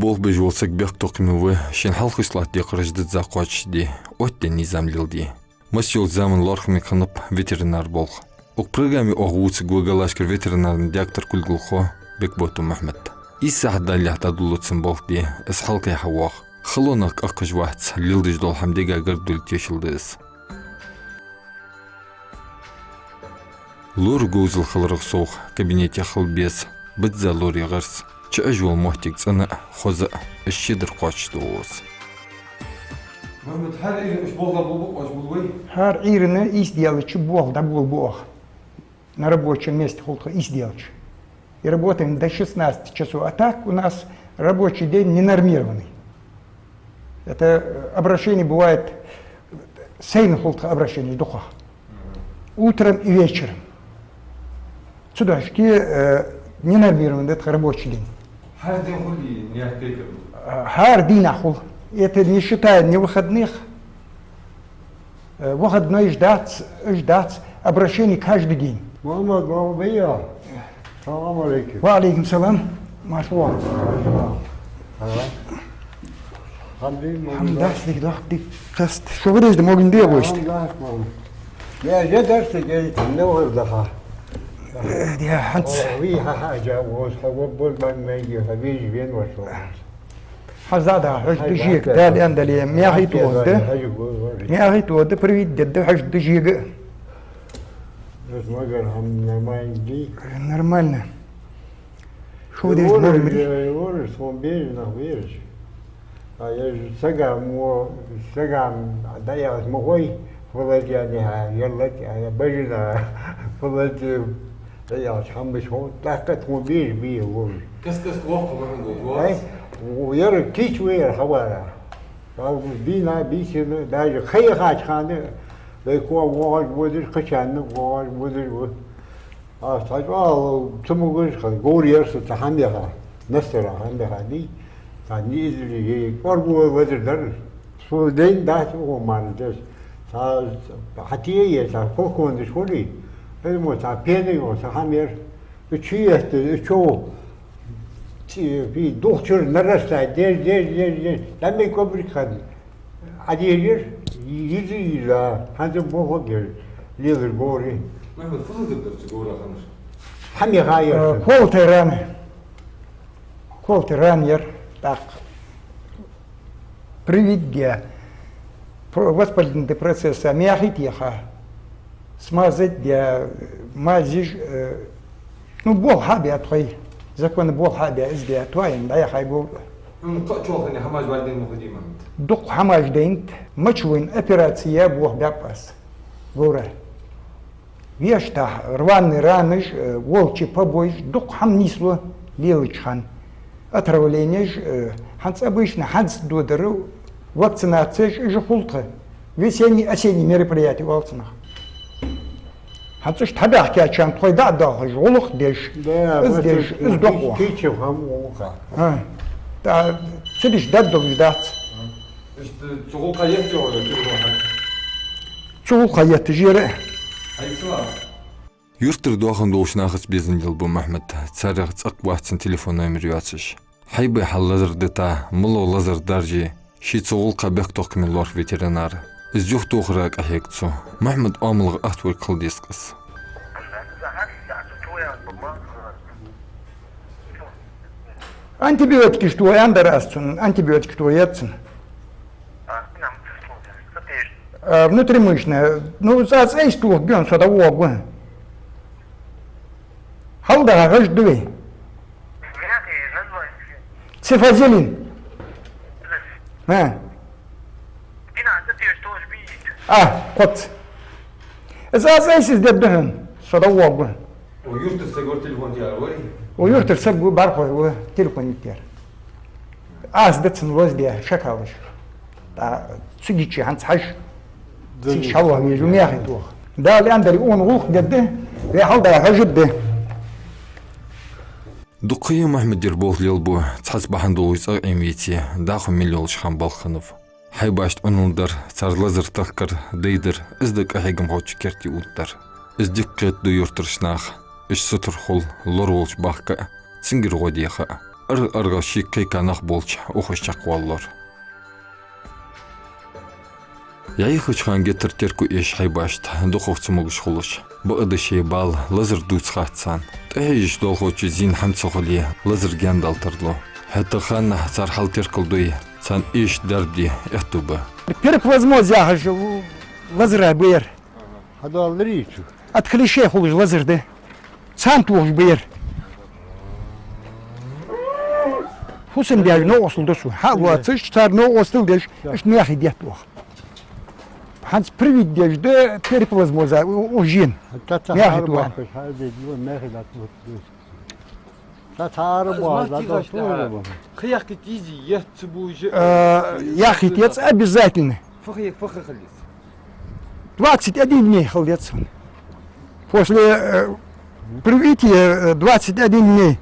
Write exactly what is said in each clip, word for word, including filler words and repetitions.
Болх беш вола саг бехктокхаме ва, шийна хьалхашка латта декхараш дизза кхоачашде, оттаде низам леладе. Масса йолча заман лоархӀаме хиннаб ветеринара болх. Укх программе оаха вувцаргва Галашкара ветеринарни декхара кулгалхо Бекботов Мухьмад. Ийс сахьат даллалехь дӀадолалу цун болх де, из хьалкхайкха воагӀа. Халонах кӀахкхаш вац, леладеш дола хӀама дега гаргадовла тешал да из. Лора говзал хиларах совгӀа, кабинетах хила беза, бизза лорий гӀирс, чу Ӏеш вола моттиг цӀена а, хоза а, из шедар кхоачашду укхаза. Мухьмад, хӀара Ӏуйранна уж болх дӀаболабу оаш, болабий? ХӀара Ӏуйранна ийс даьлча болх дӀаболабу оаха. На рабочем месте хул тха ийс даьлча. И работаем до шестнадцати часов. А так у нас рабочий день ненормированный. Это, э, обращение бывает, сайна хул тха обращенеш дукхагӀа. Утром и вечером. Цудухьа, э, ненормированный да тха рабочий день. ХӀара дийнахьа хул нехпекар? А, хӀара дийнахьа хул. Это не считая ни выходных, э, выходной ждать, ждать, обращений каждый день. Мухьмад, мухьмад, бийя. Салам алейкум. Ва алейкум салам. Марша воагӀалва. Ага. Хьамда, могин да? Хьамда, дика да, дика. Кхаста. Шо вираж да, могин да, гошт? Хьамда, могин. Я же дарса гейт, не вар даха. Э, я ханц. О, ви ха ха жа, о, ха, во, бо, бан, меги, ха, ви, вен, ва, шо. Хьаза да, хьаж дужига, Дала аьнна дале, мяхи тоха да. Мяхи тоха да, привить де да, хьаж дужига. Нормально, нормально ди? Нормально. Шо деш, Лора, Лора, Лора, сон бежи нах бераш. А я же сага мо, сага да я мо хой, фалати я не ха, я лати, а я бежи на, фалати, да я хам беш хо, так как сон бежи би, Лора. Кас-кас лох, Мухьмад, Лора. Ай, у яр кич ве яр хабара. Ал бина, бисина, даже хай хач хана, дай ко вогаж будир, качан вогаж будир. А, цхьа чӀоагӀа цамогаш хана, говр яр са цхьа хьамеха, настара хьамеха ди. Цхьа низ лиги, кӀоргва вазир дар. Су ден дац угӀо мара деш. Цхьа хьатие е, цхьа фалкондаш хули. Элмо цхьа пена йо, цхьа хьамер. И чу етта, и чу, ци-, фи, духчур нарастай, деш, деш, деш, деш. Там и кобрик хана. Ӏадежир, йизи йиза, хӀанз бохо гер, лелар гори. Мухьмад, фу лазар дар цу говра ханаш? Хьамеха яр. Э, колотай рана. Колотай рана яр, так. Привить де. Про-, воспалительный процесс, а, мяхи теха. Смазать де, мазиш, э, ну, болх хьабе тхой. Закона болх хьабе, из де, твоим, да, я хай гов. Ну, кхо чолхане хӀамаш валдин ма худима. Дукха хӀамаш дайнт, мочевой операция я бох бяпас. Гора. Вештах, рваный ранаш, э, волчий побоиш, дукха хӀама нийслу лелача хана. Отравленеш, э, хӀанз обычно, хӀанз додар, вакцинацеш, уж хул тха. Весенний, осенний мероприятие оал цунах. ХӀанз уж тхьабаьхкача хана тхой дӀа а дахаш, гӀулакх деш, да, из деш, из доккха. Кийчев хӀама гӀулакха. А, та, цу диш дад долаш дац. Иштта цу гӀулакха етта йоагӀа телефон хьа? Цу гӀулакха етта жера. Хьай салам. Юртара доахан долча нахаца безам лелабу Мухьмад, царех цӀаккха вац цун телефон номер йоацаш. Хьайбай хьал лазар дита, мало лазар даржий, ший цу гӀулакха бехктокхаме лоархӀ ветеринар. Из юхатохара къахьег цо. Мухьмада оамалга атта вайга хила деза-кх из. Антибиотикаш тохаяр аз цунна, антибиотикаш тохаяр цунна. А, внутримышечная. Ну, цӀа-, цӀа айса тохаргья, со дӀавоагӀаргва. Хьалдаха гӀаж да вай. Цифазелин. А. А, кхоц. Из аз айса из дергда хьона, со дӀавоагӀаргва. О, юртара саг вар телефон тӀера вай? О, юртара саг ва, бархӀ ва, телефон тӀера. Аз да цунна лозде, шакалаш. ТӀа цигичи хӀанз хьаж. Цигичи хьалваха веза, мяхи тоха. Дала аьнна дале, он гӀулакх дергда, вай хьалдаха гӀаж да. Дукха ха я Мухьмадера болх лелабу, цхьацца бахьан долаш цӀагӀа Ӏийна веце, дӀахо мел йолча хана балха хиннав. Хьайбашта Ӏунал дар, цар лазар тахкар, дайдар, из да къахьегамхочун керте оттадар. Из дика кхетаду юртарча наха, уж сутара хул, лораволча бахка а, цунгара гӀо деха а. Ар-, аргӀа шийга кхайка нах болча ухаш чакхваллар. ДӀаяхача хана геттара терко эш хьайбашта дукхагӀа цамогаш хулаш, бакъда шоай бала лазар дувца хац царна. ТӀахьежаш долхочо зийна хӀама ца хуле, лазар гаьнадала тарлу. ХӀаьта ханнахьа цар хьал теркалдой, царна эш дарба де аьттув ба. Пироплазмоз яхаш лазараш ба ер. Хьадоалларий цу? Отхлещение хулаш лазар да. Царна тохаш ба ер. ХӀусам деш новкъостал да цу. Хьа а воацаш, цар новкъостал деш, иштта мехий детта оаха. ХӀанз привить деш да пироплазмоза, у-, у жен. Мехий тохаш. Та цар бахаш, хьа дед, мехий дат вот. Та цар бахаш, да, тохаш да. Кхы яхкийта еза, етт ца бужа. Э, яхкийта еза обязательно. Фахи, фахи хилис. Двадцать один дней хила деза цун. После, э, привития, э, двадцать один дней.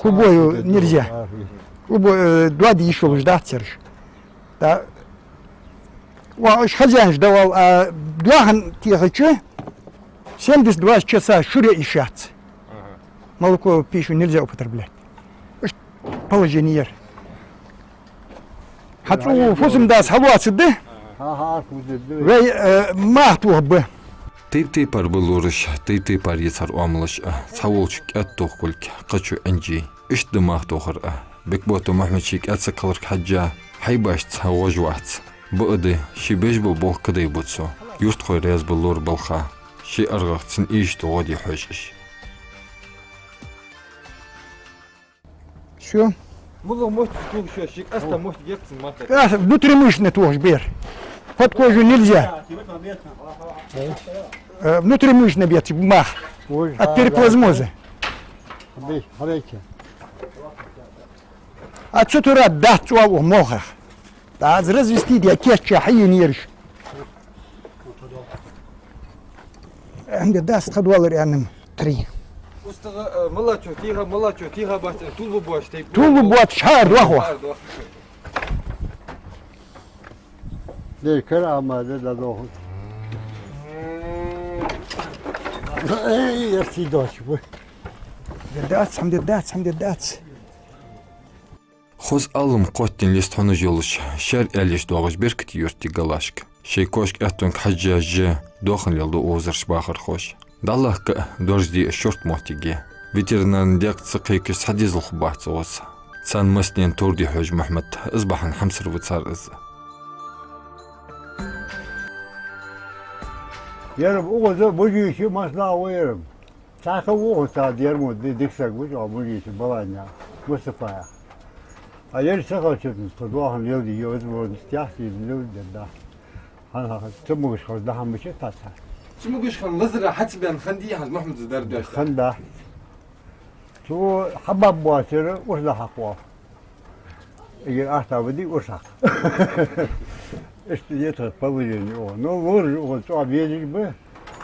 Кубою нельзя. Кубо, э, два дня ещё ждать церш. Да. Ва, уж хозяин ждавал, а доахан техача семьдесят два часа шуре ишац. Молоко, пищу нельзя употреблять. Иштта положение яр. Хьа цу фусам дас хьалоацаргда? Вай, э, мах тохаргба. Тайп-тайпара ба лораш, тайп-тайпара я цар оамалаш а, цхьаволча кӀаьд тохкалга, кхычо инжи. Иштта да мах тохар а. Бекбота Мухьмада ший кӀаьд саг хиларга хьежжа, хьайбашца гӀож вац. Бакъда, ше беш бола болх кадай ба цо. Юртахой раьза ба лора балха. Ший аргӀах цун ийшта гӀо де хьожаш. Всё. МулагӀа моттиг тохаш, ший къаьстта моттиг яц цун мах. А, внутримышечно тохаш ба ер. Под кожу нельзя. Э, внутримышечно бе цу мах. От переплазмоза. А цу тура дац цу а молхах. ТӀаккха развести де кечъяь хьаенна ераш. Амма дац тха доллар аьнна. Три. УстагӀа, э, мала чу тийха, мала чу тийха бац, тулба боацаш тайп. Тулба боацаш хьаара дохо. Хьаара дохо. Дей кара ама де да дохо. Эй, я си дочь, вы. Де дац, хӀама де дац, хӀама де дац. Хоза Ӏалам кхоттийна лист хьунаж йолаш, шаьра аьлча доагӀаш Беркате-Юртарча галашка. Шоай кошка аьттонга хьежжа, доахан леладу укхазарча бахархоша. ДӀалахка а, доаржаде а шортта моттиг я. Ветеринарни декъа ца кхайкаш цхьа дезал хургбац укхаза. Царна массанена товр де хьож Мухьмад, из бахьан хьамсара ва цар из. Ер укхаза бужийча массанахьа ва ер. Цхьа ха ву укхаза цхьа дермо ди-, дика саг ва, чӀоагӀа бужийча баланна, Мустафа яха. А ер ца хилча, тхо доахан леладе йоазув, стяхти леладе да. Хьан ха, цамогаш хоза да хьан мича таца. Цамогаш хан лазара хьацбен хан дий хьан Мухьмада дарба деш? Хан да. Цу хьабаб боацар урс да хьакхо. Эгер ахта вади урс хьакх. Иштта я тха положение оаха. Ну, лораш оаха цӀа безаш ба.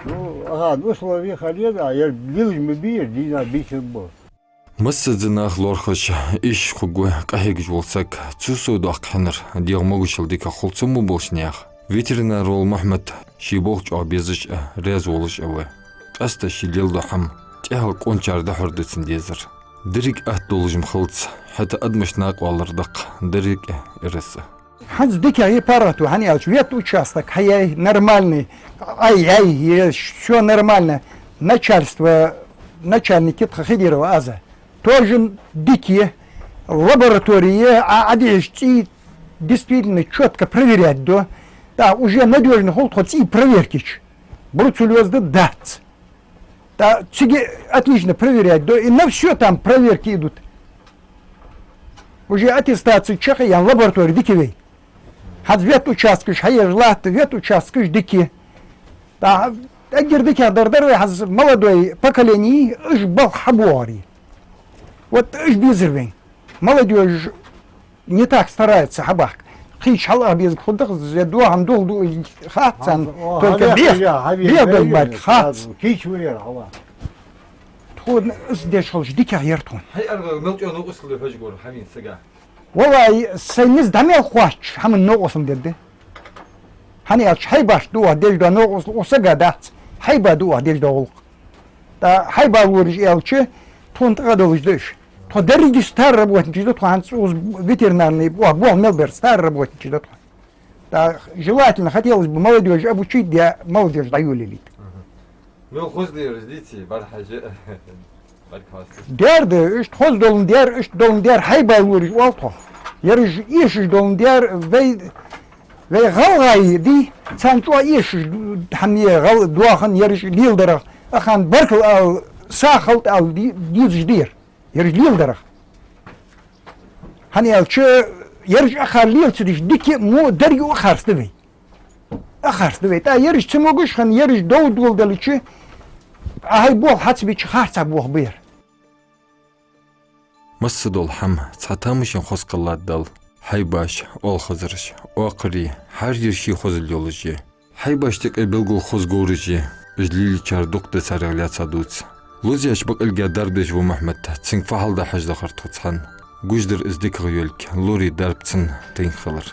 Ну, ахан условия хьале да, ер лилж ма бий, ер дийна бийсан ба. Массаза нах лоархӀаш, ийшаш хургва къахьегаш вола саг, цу сов доккха хьинар, дегӀа могашал дика хул цу мо болча наьха. Ветеринар вола Мухьмад ший болх чӀоагӀа безаш а, раьза волаш а ва. Къаьстта ше леладу хӀама тӀехьал къончара дӀахьор да цун дезар. Деррига атта долаш ма хилац, хӀаьта адамашта накъавалар да-кх деррига а, эрсий а. ХӀанз дикагӀа я паргӀато, хӀана аьлча ветучасток хьаяьй нормальный, ай, ай, е всё нормально. Начальство, начальник я тха Хидирова Аза. Тоже дика я, лаборатория, а, а деш цӀий действительно чётко проверять ду. Да, уже надёжно хул тхо цӀий проверка йича. Бруцеллёз да, дац. Да, цига отлично проверять ду, и на всё там проверки идут. Уже аттестация чакхъяьнна, лаборатори дика я вай. ХӀанз ветучасткаш хьаеш латт, ветучасткаш дика я. Да, эггара дикагӀдар дар вай хӀанз молодой поколение, уж балха хьабоагӀаре. Вот уж безар вайна. Молодёжь не так старается хьабахка. Кхыча хьалъа беза худах, зе доахан дулду хац царна, только бех, бех долга баьрг хац. Кийча ваьр хьава. Тхона из деш хилча дикагӀа яр тхона. Хьай аргӀа мел чӀоагӀа новкъостал де хьожаргвар хьавена сага? Валлахьи, сай низ дӀа мел хоаттача хӀаман новкъостал дергда. ХӀана аьлча хьайбашта да оаха деш дола новкъостал укх сага дац, хьайба да оаха деш дола гӀулакх. ТӀаккха хьайба лораш аьлча, тхона тӀа а долаш да уж. Тхо деррига старый работники да тхо, хӀанз укхаза ветеринарный, о, болх мел бер старый работники да тхо. ТӀаккха желательно, хотелось бы молодёжь обучить, я молодёжь дӀайолалийта. Мел хоза лераш дийций, бархьажа. Баркалла. Дер да, иштта хоза долаш дер, иштта долаш дер, хьайбай лораш оал тхо. Ераш эшаш долаш дер, вай, вай гӀалгӀай дий, царна чӀоагӀа эшаш, хӀама е гӀал-, доахан, ераш леладарах, ахан баркал ала, сагӀа хилда ала ди-, дезаш дер. Ераш леладарах. ХӀана аьлча, ераш акхар лела ца деш, дика а, во а, деррига а акхарца да вай. Акхарца да вай. ТӀаккха ераш ца могаш хинна, ераш дов доладелча, Ӏа хьай болх хьа ца бича, харцахьа болх ба ер. Масса дола хӀама цхьа тамашийна хоза кхеллад Далла. Хьайбаш, оалхазараш, оакхарий, хӀара ер ший хозал йолаш я. Хьайбашта юкъе белггала хоза говраш я, уж лелачар дукха да царех лаьца дувца. Лозаяьча бакъилга дарба деш ва Мухьмад, цунга фу хьал да хьажа дахар тхоца хьан. Гуш дар из дикагӀа йолга, лорий дарба цун тайнга хилар.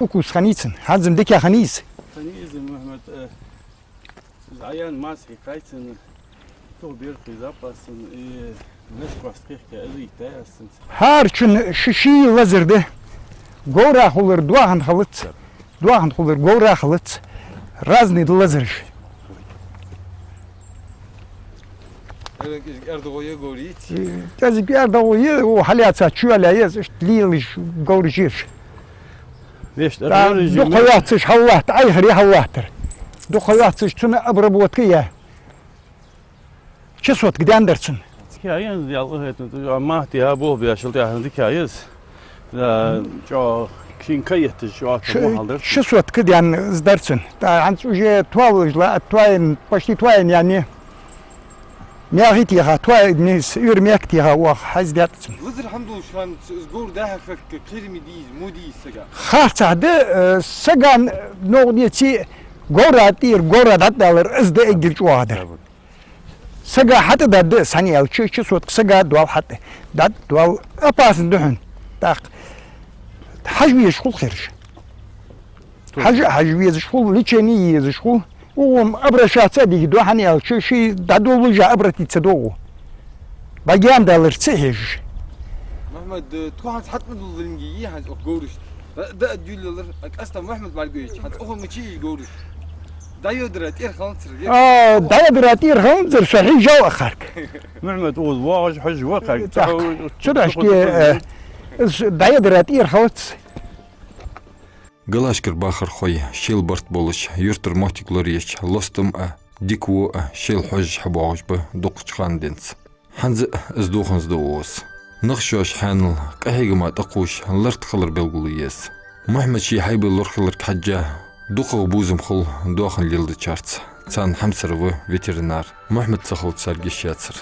Укус хиннай цун, хӀанз-м дика хиннай из. Хиннай из, Мухьмад, э, из Ӏаян мас хьекхай цун, тух берхий запас цун, и леш кхост кхехкя, из йиттай аз цунца. ХӀарчун ши-ший лазар да. Говра хулар доахан хилац, доахан хулар говра хилац. Разный да лазараш. КӀезига аьрдагӀо я говр йиций? КӀезига аьрдагӀо я, о, хьалаьца чу аьлла еза, иштта лелаш говраш я ераш. Вешта, дукха йоацаш хьаллатт, Ӏайхаре хьаллаттар. Дукха йоацаш цунна обработка я. Часотка даьннадар цунна. Дика я из, ял хетна, махти а болх беш, тӀехьа дика я из. Да, чӀоагӀа шин каетташ, чӀоагӀа мо хьал дар цун. Часотка даьнна из дар цунна. ТӀаккха хӀанз уже тоалуш ла, тоаян, почти тоаян яьннай. Мехи теха, тоаян, уйр мехка теха оаха хьаздетта цунна. Лазар хӀама долаш хана, из говр дӀа-хьа хахка, кхераме дий из, мо дий из сага? Харцахьа да, э, сага, э, новкъа деце, говра тӀера, говра дӀатӀадалар, из да эггара чӀоагӀа дар. Сага хьатӀадоал да, санна аьлча, часотка сага доал хьатӀа. ДӀатӀадоал опасно да хьона. ТӀаккха хьажа везаш хул хӀирш. Хьажа, хьажа везаш хул, лечени езаш хул. Укхо-м обращаться а дика да, хӀана аьлча, ший дӀадолалуш а обратиться ду укхо. БӀаргаяьнна далар ца хьежаш. Мухьмад, э, тхо хӀанз хьатӀа ма дуллалинге, е хӀанз укх говрашта. Да, да, дуллалар, а, къаьстта Мухьмад бӀаргагойча, хӀанз укхо ма чуйий говраш. ДӀайодара тӀера хиланзар век. А, дӀайодара тӀера хиланзар, со хьежав акхарга. Мухьмад, укхаза воагӀаш, хьожаш ва акхарга. Так, цу дашке, э, из дӀайодара тӀера хилац. Галашкара бахархой, шоайла барт болаш, юртара моттиг лораеш, лостам а, дика во а, шоайла хьожаш хьабоагӀаш ба дукхача хана денз. ХӀанз а из дувханза да укхаза. Нах шоаш хьаьнал, къахьегама тӀакхувш, лартӀа хилар белгало я из. Мухьмад ший хьайбай лорхиларга хьежжа, дукхагӀа бувзам хул доахан леладечарца, царна хьамсара ва ветеринар. Мухьмад ца хилча царга йиш яцар.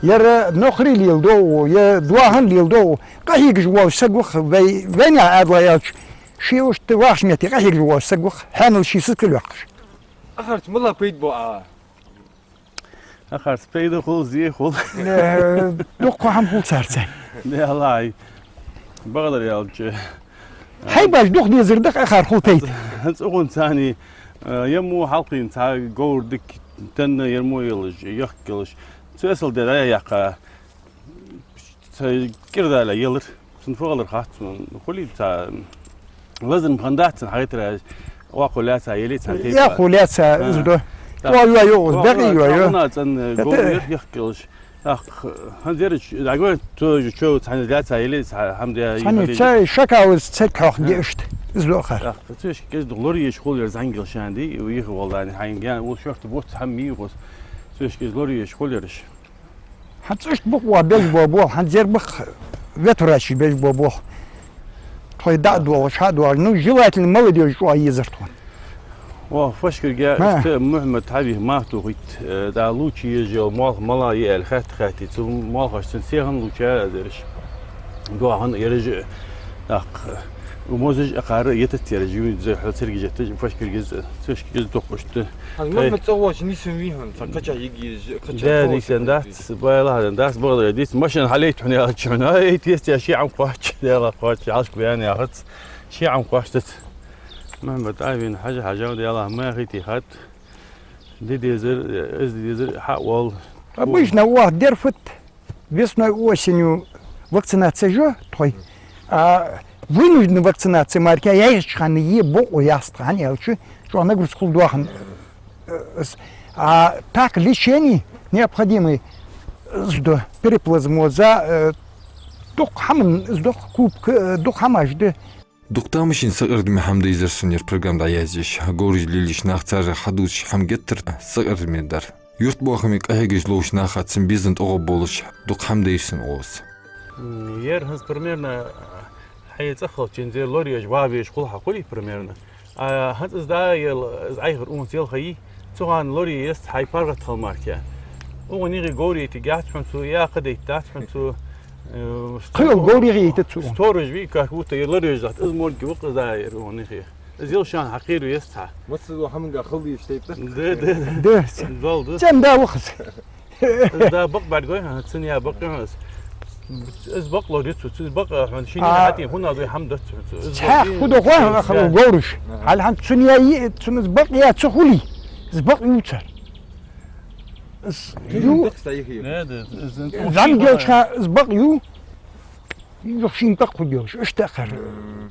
Ер нохрий леладу, е доахан леладу, къахьегаш вола саг ва-кх, вай, вайнаьха Ӏаьдала аьлча, ше иштта вахаш метте къахьегаш вола саг ва-кх, хьаьнал ший сискал йоаккхаш. Акхарца мала пайда бу Ӏа? Акхарца пайда хул, зе хул. Э, дукха хӀама хул царца. Даьллахьа, бакъдар аьлча. Хьайбаш дукха дезар да-кх акхар хул пайда. ХӀанз укхунна царна, э, е мо хьалкхийна цхьа говр дика тенна, ер мо йолаш, яхка йолаш. Цу эсала даь дӀаяьккха, цхьа кӀира дала елар. Цунна фу хилар хац, хулий цхьа лазар-м хиннадац цунна хьайгӀитара, оакхо лаьца елий цхьан тайпа. Оакхо лаьца, а, из да. Так. Оа йо, йо, из бакъ йо, йо. Цхьа цӀена говр яр яхка йолаш. Так, хӀанз ераш дӀагой, цо же чо цхьанне лаьца елий, цхьа хӀама де, цхьанне елий. Цхьа шакал из цхьа хьох де иштта, из да акхар. Так, цу шка кӀезига лораеш хул ер зӀамига шоана дий, йиха волдани хьайна гаьна, вол шортта бутт хӀама мий хос. Цу шка кӀезига лораеш хул ераш. ХӀанз иштта букъ ва беш бола болх, хӀанз ер бакъ ветврачаш беш бола болх. Тхоай дӀа а доагӀаш, хьа а доагӀаш. Ну, желательно, молодёжь чӀоагӀа езар тхона. О, фашкарга, ма, иштта Мухьмад хьавиха мах тохийт, э, дӀа лучи еза йола молха мала я аьле хаьтта-хаьттий, цу молхашца сехан луча а дераш. Доахан ераш, так, мозаш а кхара етат ераш, юн зе хьо церги жетташ, фашкарга из, цешкарга из доккхушта. Аз Мухьмад цӀагӀа воацаш нийсвеннавий хьона, цхьа кхача йиги еза, кхача. Да, нийсвенна дац, байлахь а дац, бакъдар дийца. Машен хьалейта хьона яхача хьона. Ай, тесте ши Ӏам кхоач, Даьла кхоач, хьалхашка баьнна яхац. Ши Ӏам кхоачдац. Мухьмад Ӏавин хьажа-хьажа, Даьлахьа, ма хитий хатта. Де дезар, из де дезар, хьа а воал. Обычно оаха дер фуд, Весной, осенью вакцинация еш я тхо. А вынужденная вакцинация мара яьхача хана е бокъо яц тха, хӀана аьлча чӀоагӀа нагрузка хул доахан. Э, с-, а так лечение необходимое, э, сдо, переплазмоза, э, дукха хӀаман, сдо, кубка, э, дукха хӀамаш да. Дукха тамашийна сакъердаме хӀама да из, ер сона ер программа дӀаязъеш. Говраш лелаеш нах, царех хьадувцаш хӀама геттара сакъердаме дар. Юртбоахаме къахьегаш ловш наха цун безам тӀагӀоргболаш дукха хӀама да ер сона оалаш. М, ер хӀанз примерно хьай цӀагӀа хилча, ер лораеш, ваха везаш хул хьа, хулий примерно. А хӀанз из дӀаяла, из Ӏайхар унца ялхайий, цу хана лорае езац хьай паргӀата хила мара. Укхун юхе говр йийтаргьяц хьона цо, е кхы дайтац хьона цо. Э, кхы йола говр йийтац цо. Сторож вий, как будто, е лораеш латт, из морг ва-кх из дӀаяр укхун юхе. Из йолча хана хьакхера езац хьа. Массадола хӀаманга хала дезаш тайпа да? Да, да, да. Да. Дол да. ЦӀен да ва-кх из. Из да бакъ бӀаргагой, хӀа, цун яь бакъ я хьона из. Из бакъ лорае цо, цун из бакъ хьона шийна, а, хьатӀе хӀана дой хӀама дац хьона цо. Из цхьа бакъ хӀу да хой хьона, цун яь хӀама дац. Хьал хӀанз цун яь, цун из бакъ яь ца хулий, из бакъ ю цар. Из ю. Да, да, из зӀамига йолча хана из бакъ ю. Юха шийна тӀаккха хургйолаш. Иштта акхар.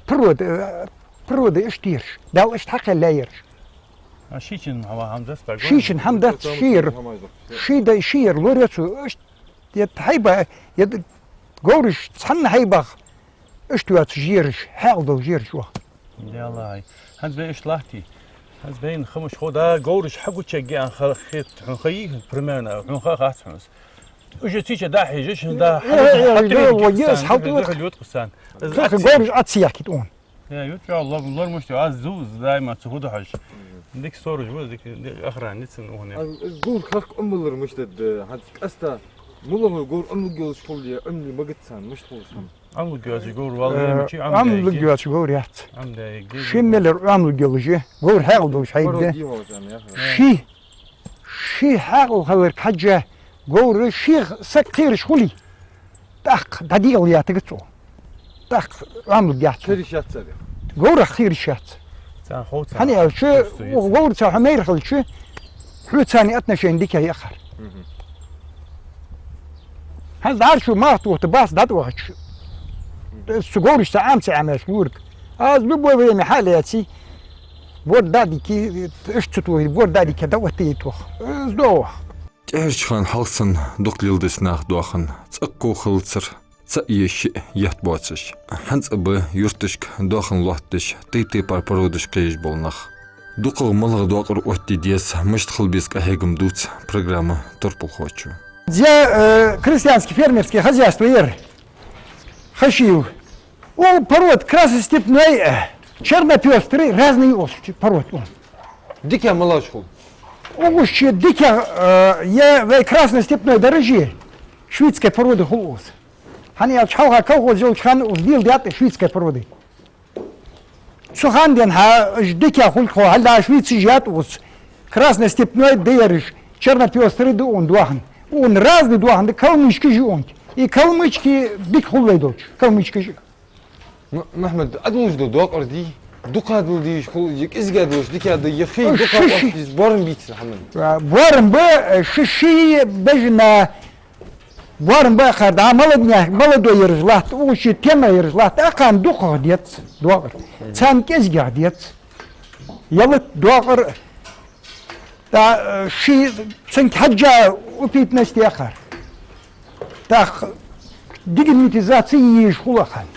Природа, э, природа иштта я ераш. Дала иштта хьакхеллай ераш. А шийчун хӀама, хӀама дац, шийчун хӀама дац, ший яр. Ший да, ший яр лорае цо. Иштта е хьайба, е говраш цхьанна хьайбах, иштта йоацаш я ераш, хьаькъал долаш я ераш ваха. Яллахьай. ХӀанз вай иштта латтий? ХӀанз вайна хӀамаш хо да, говраш хьагучаяргья аьнна ха-, хет хьона, хайий, примерно, хьона ха хац хьона из. Уж цича дӀахьежаш, да, э, хьалта, э, хьалта, э, вагез, хьалта, хьалта, хьалта. Кхы говраш Ӏа ца яхкийта хьона. Я, ю чӀоагӀа лор-, лор мишта, аз зув, даим цу худа хьажа. Дика сторож ва, дика, дика охранница укхун. А, говр хьакха Ӏомалар мишта да, хӀанз къаьстта мулагӀа говр Ӏомалургйолаш хул е Ӏомале магац царна, мишта хул из хӀама? Ӏомалургйоацаш говр валла, э, е мичай Ӏомалургйоацаш говр яц. Ӏомадаьд. Шин мел Ӏомалургйолаш я, говр хьаькъал долаш хьайба да. Ший Ший хьаькъал хиларга хьежжа, говр ший саг кхераш хулий, тӀаккха дӀадекъал яьтаргья цо. ТӀаккха Ӏомалургьяц цо. Кхераш яц царех. Говрах кхераш яц. Царна хов царна. ХӀана аьлча, говрца хьо майра хилча, хьоца царна отношени дика я акхар. Мгм. ХӀанз дӀарчу мах тохта бац дӀатӀавахача. Цу говрашца Ӏама ца Ӏамаш лург. Аз любое время хьалаьций, борд дӀадиккхий, иштта ца тохий, борд дӀадиккхий, дӀаоттае тох. Из доагӀа. ТӀехьарча хана хьалха санна дукха леладеш нах доахан, цӀаккха хилацар цаӀ е шиъ етта боацаш. ХӀанз а ба юрташка доахан лоаттадеш, тайп-тайпара породаш кхоачаш бола нах. ДукхагӀа малагӀа доакъар оттаде деза, мишта хила беза къахьегам дувц программа турпалхочо. Я, э, крестьянски-фермерски хозяйство яр. Хашив. О, порода красностепной, э, чернопёстрый, разный оцу порода. Дика малагӀаш хул? О, уж дика, э, я вай красностепной дороже, шведской породы хул оцу. ХӀана аьлча хьалха колхоз йолча хана оцу дийла даьтта шведской породы. Цу хана денз хьа уж дика хул хьо, хьал да швецаш яьтта оцу. Красностепной да ераш, чернопёстрый да укхун доахан. Укхун разный доахан да, калмычкаш я укхун. И калмычки дика хул вай долча, калмычкаш. М-, Мухьмад, Ӏадувлаш да доакъар дий, дукха дала дезаш хул, е кӀезига долаш дика да, е хий, дукха ши, ши. Оттаде деза, боарам бий цун хӀаман? А, боарам ба, э, ши, ши бежана боарам ба акхар, да, молодняк, молодой ераш латт, укхаза тема ераш латт, акхарна дукхагӀа деза доакъар. Царна кӀезигагӀа деза. Ялат доакъар, да, э, ши, цунга хьежжа упитанность я акхар. ТӀаккха дегерметизация еш хул акхарна.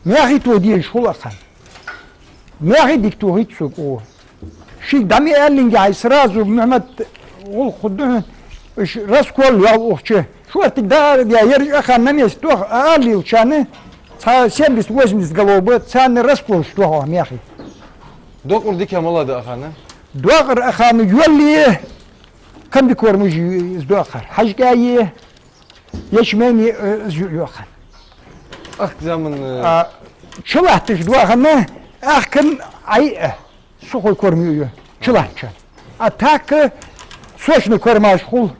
Мяхи тоха дезаш хул акхарна. Мяхи дика тохийт цо кӀо. Шийга дӀа ма аьллинге хьай сразу, Мухьмад, гӀулакх хургда хьона, уж раскол йоал укхаза. Шортига дӀа а ара а даь, ераш акхарна на месте тоха, а ала лелачарна, цхьа семьдесят-восемьдесят голов ба, царна расколаш тоха оаха мяхи. Доакъар дика малагӀа да акхарна? Доакъар акхарна йоалле, комбикормаш из доакъар. ХьажкӀаи, ячмени, э, из ю-, йоаккхар. Ахка заман, э, а, чулатташ доахан, ахкан Ӏай, э, сухой корм ю, ю, чулаттача. А так, э, сочный кормаш хул.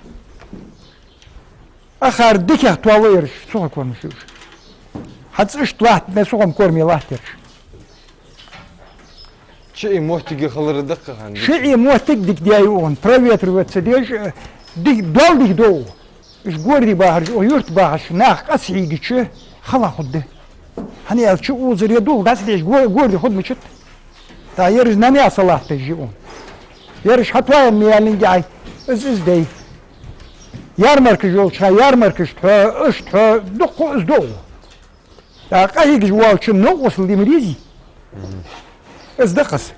Акхар дикагӀа тоалла ераш сухой кормаш ю уж. ХӀанз иштта латтабе сухом корме латт ераш. ШиӀий моттиг хилар даккха хӀама. ШиӀий моттиг дика да укхун, проветриваться деш, э, дика, доал дика да укхун. Уж горде бахараш, укх юрта бахача наха къа ца хьийгача, хала хургда. ХӀана аьлча, укхазара дулх дӀа ца деш, го-, горде хургда мичад. ТӀаккха ераш нанас а латташ я укхун. Ераш хьатоаян ма яьллинге Ӏай, из, из дай. Ярмаркаш йолча хана ярмаркашта хьо, иштта хьо, дукха из ду укхо. ТӀаккха къа хьийгаш волча новкъостал де ма дезий. Из да-кх из.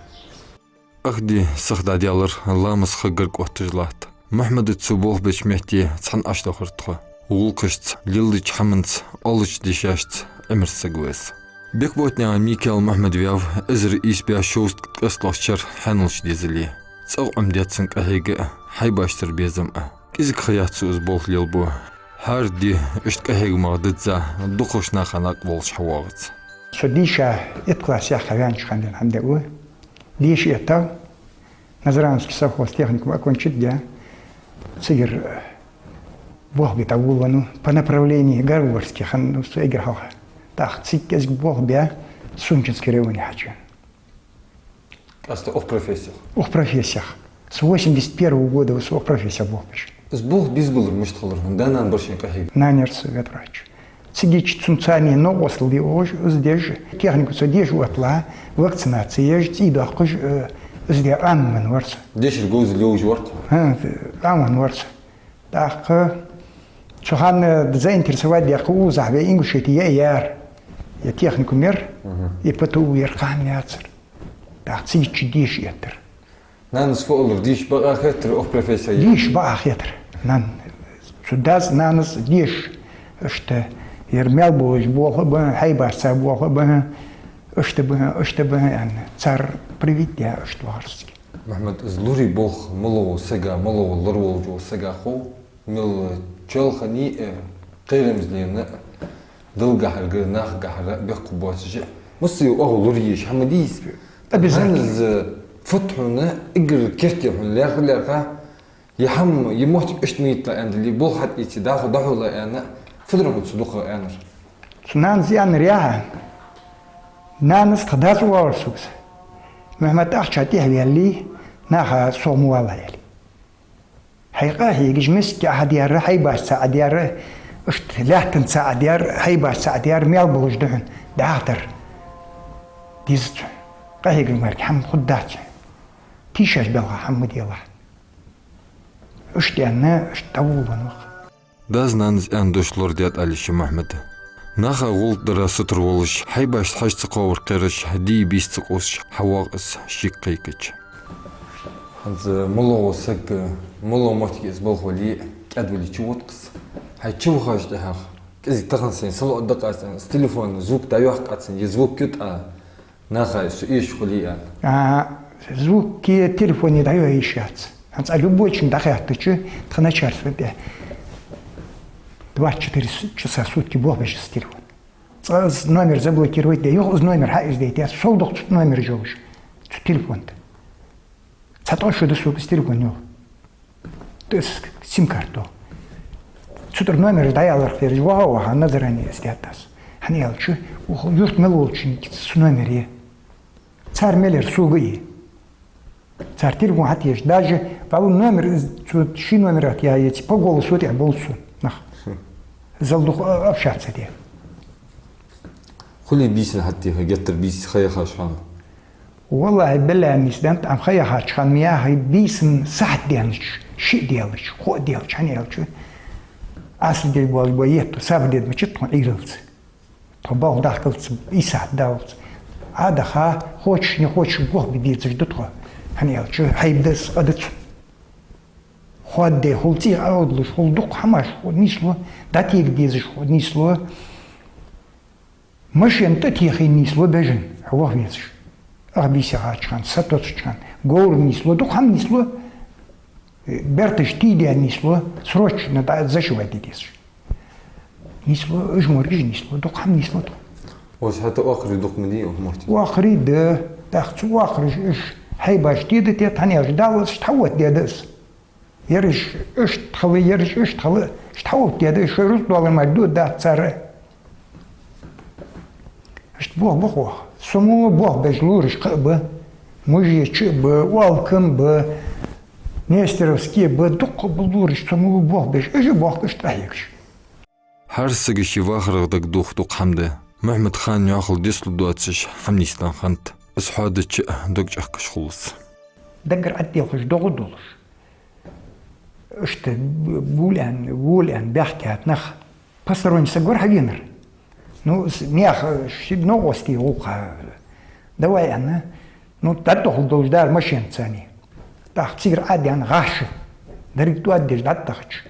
Ах ди сиха дӀадаьлар, ламаз хаггар кӀоттаж латт. Мухьмада цо болх беча метте цхьана Ӏаш дахар тхо. ГӀулакхашца, леладеча хӀаманца, оалача дешашца Ӏимер саг ва из. Бекботнаькъан Микаил Мухьмад ваьв эзар ийс бӀаь шовзткъа ткъестлагӀча шера хьаьналча дезале. ЦӀагӀа Ӏомадаьд цун къахьега а, хьайбашцара безам а. КӀезига ха яц цо из болх лелабу. ХӀара ди иштта къахьегамах дизза, дукхача наха накъавоалаш хьавоагӀац. Со дийша итт класс яьккха ваьннача хана денз хӀама да ва. Деша эттав, Назрановский совхоз техникум окончить даь, цигара болх бе дӀаволавеннав по направлению Горбоварский хиннав со эггара хьалха. ТӀаккха цига кӀезига болх баь, Сунчинский районе хьачувенав. Къаьстта укх профессех? Укх профессех. С восемьдесят первого года ва со укх профессех болх беш. Из болх безбалар мишта хилар хьона, да-нана бар шийна къахьега? Нанера, ветврач. Цигача цунца цхьана новкъостал де оалаш, из деш, техникумца деша оттале, вакцинаци еш, цӀий доаккхаш, э, из де Ӏамавенна вар со. Дешара говзал йовш вар тхо? ХӀа, Ӏамавенна вар со. ТӀаккха цу хана заинтересовать даьккха укхаза вай Ингушете я яр, я техникум яр, и ПТУ яр, кхы хӀама яцар. ТӀаккха цигача деша эттар. Нанас фу оалар, деша бакъахьа хетар укх профессех? Деша бакъахьа хетар. Нан, цу дас, нанас деша, иштта, ер мел болаш болх а ба, хьайбашца болх а ба, иштта ба, иштта ба, аьнна, цар привить даь, иштта вахар цига. Мухьмад, из лурий болх малагӀа сага, малагӀа лораволча сага хов, мел чоалхане а, кхерамзлена а, Далла гахьаргара, наха гахьара бехк боацаш а. Массайола оаха лурае езаш хӀама дий из? Обязательно. ХӀанз фуд хьона эггара керте хьона лаьрхӀа-лаьрхӀа, е хӀама, е моттиг иштта ма йиталахь аьнна дале, болх хьатӀаийце, дӀахо дӀахьола аьнна, фуд хьона цо дукха аьннар? Цу нанас аьннар яхь. Нанас тха дас оалар сога: «Мухьмад, ахча тӀехьаваьле, наха сов ма валахь», — аьле. «Хьай къахьегаш мискача Ӏа хьадаьр, хьайбашца Ӏадаьр, иштта лаьттанца Ӏадаьр, хьайбашца Ӏадаьр мел болаш да хьона, дӀахо дар деза цо. Къахьегаш мара хӀама хургдац хьона. Тийшаболх хӀама ма делахь». Иштта аьнна, иштта дӀаволавеннав укхо. Дас-нанас аьнна дош лорадаьд Ӏалийша Мухьмада. Наха гӀулакх дара сутара волаш, хьайбашта хьажа ца кховра кхераш, ди-бийса ца къувсаш, хьавоагӀа из шийга кхайкача. ХӀанз малагӀа саг, малагӀа моттиге из болх вале а, кӀаьдвале чувода-кх из. Хьай чувахача тӀехьагӀа, кӀезига тахан сайна салоӀа дакъа ас аьнна, из телефона звук дӀайоаккх цунна, е звук ю тӀа, наха из со эшаш хуле аьнна. А, звук е телефоне дӀайоаккха йиш яц. ХӀанз цкъа любойчунга дӀахаьттача, тха начальство тӀа двадцать четыре с-, часа в сутки болх беш из телефон. Цкъа из номер заблокировать даь, юха из номер хьаэца дайтар, сов дукха цу номера йолаш, цу телефона тӀа. Цхьа ткъо шу да сога из телефон йола. Тӏа сим-карта. Цу тӏара номераш дӏаяларх дераш, ваха-ваха, Назране из даьд аз. ХӀана аьлча, укх юрта мел волчунга цу номер я. Цар мел яр сога я. Цар телефон хьатӏаеш. Даже валла номер, из цу ший номер тӏа яйца, по голосу тӏехболаш цу нах. Зал дукха общаться де. Хулий бийсан хьатӏатеха, геттара бийса ха яхаш хьона? Валлахӏи, биллахӏи, нийса да, амма ха яхача хана ма яхий, бийсан сахьат даьннача, шиъ даьлча, кхоъ даьлча, хӀана аьлча, Ӏаср де болаш ба етта, сабар дергдолча тхона Ӏуйралца. Тхо балха дахкалца, из сахьат даллалца. Ӏа даха, хочешь, не хочешь, болх бе дезаш да тхо. ХӀана аьлча, хьайба да из, къа да цун. Хоадде, хул цӀий Ӏоудалуш, хул дукха хӀамаш хул нийслу, дӀатега дезаш хул нийслу. Машен тӀатехе нийслу бежан, хьо ваха везаш. Ах бийса яхача хана, са тоссача хана, говр нийслу, дукха хӀама нийслу. Берташ тийде нийслу, срочно дӀа зашивать де дезаш. Нийслу, уж моргаш нийслу, дукха хӀама нийслу тхо. Оаш хӀаьта оакхараш дукха ма дий укх моттиге? Оакхараш да, тӀаккха цу оакхараш уж хьайбаш тийда тет, хӀана аьлча Далла из тхьавоттадаьд из. Ераш иштта хила, ераш иштта хила, иштта хьаоттадаьд из, шоай рузкъа доаллар мара дуа дац цар. Иштта болх ба-кх оаха. Со мо болх беш лораш кхы а ба, мужичо а ба, оалкам ба. Нестеровски ба дукха балураш, цу мо болх беш, уж а болх, уж а тӀахьегаш. ХӀара сага ший вахарах дагадоха дукха хӀама да. Мухьмад-хана йохал дислу доацаш хӀама нийсденна хиннад. Из хьоадича а дог чӀагӀкхаш хулац. Даггара Ӏаддехаш догӀа долаш. Иштта гулъян, волъян баьхкад нах. Посторонний саг вар хьавенар. Ну, с-, наьха, э, ши новкъостий гӀулакха. Давай, аьнна. Ну, дӀатӀадохал долаш дар машенаца. ТӀаккха цигара Ӏаддаьнна гӀаш. Деррига тӀоаддеш дӀатӀадахача.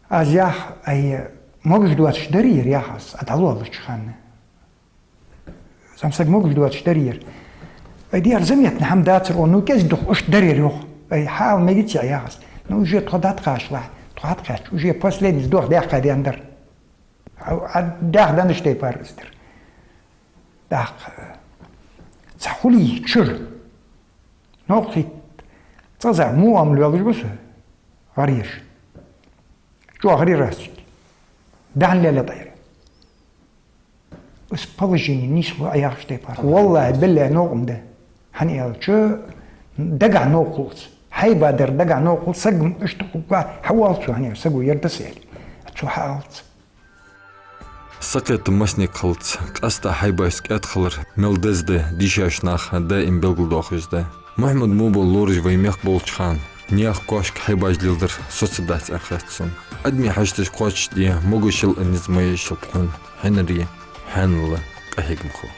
Аз яхар, ай, могаш доацаш дар ер, яхар аз, Ӏа дӀавоалача хана. ЗӀамсаг могаш доацаш дар ер. Ай, дера, заметно хӀама дацар, оал, ну, кӀезига-дукха иштта дар ер, йоах. Ай, хьаала мегац, яхар аз. Ну, уже тхо дӀатӀакхачалахь, тхо хьатӀакхаьчача, уже последний сдох даьккха даьннадар. Ӏа, Ӏа даьхадаьннача тайпара из дар. ТӀаккха, цхьа хулий чура. Новкъа хийтта, цкъаза муамал йолаш ба со, гӀар еш. ЧӀоагӀа гӀар яр аз цунга. Даьхьан лелаеш тӀера. Из положени нийслу Ӏа яхача тайпара. ВаллахӀи, биллахӀи, новкъа ма да. ХӀана аьлча, дагахьа новкъа хулац. Хьайба дар дагахьа новкъа хулац, саг-м иштта хӀама хьавоал цо, хӀана аьлча, саго ер да са аьле. Цо хьаалац. Сакхетам массанега хилац, къаьстта хьайбашца кӀаьда хилар мел деза да, дийшача наха даим белгалдоахаш да. Мухьмад мо бола лораш вай мехка болча хана, наьха кошка хьайбаш леладар соцадац аьнна хет сона. Адамий хьашташ кхоачашде, могашал а низ ма еш хьона, хьинаре, хьаьнала, къахьегам хила.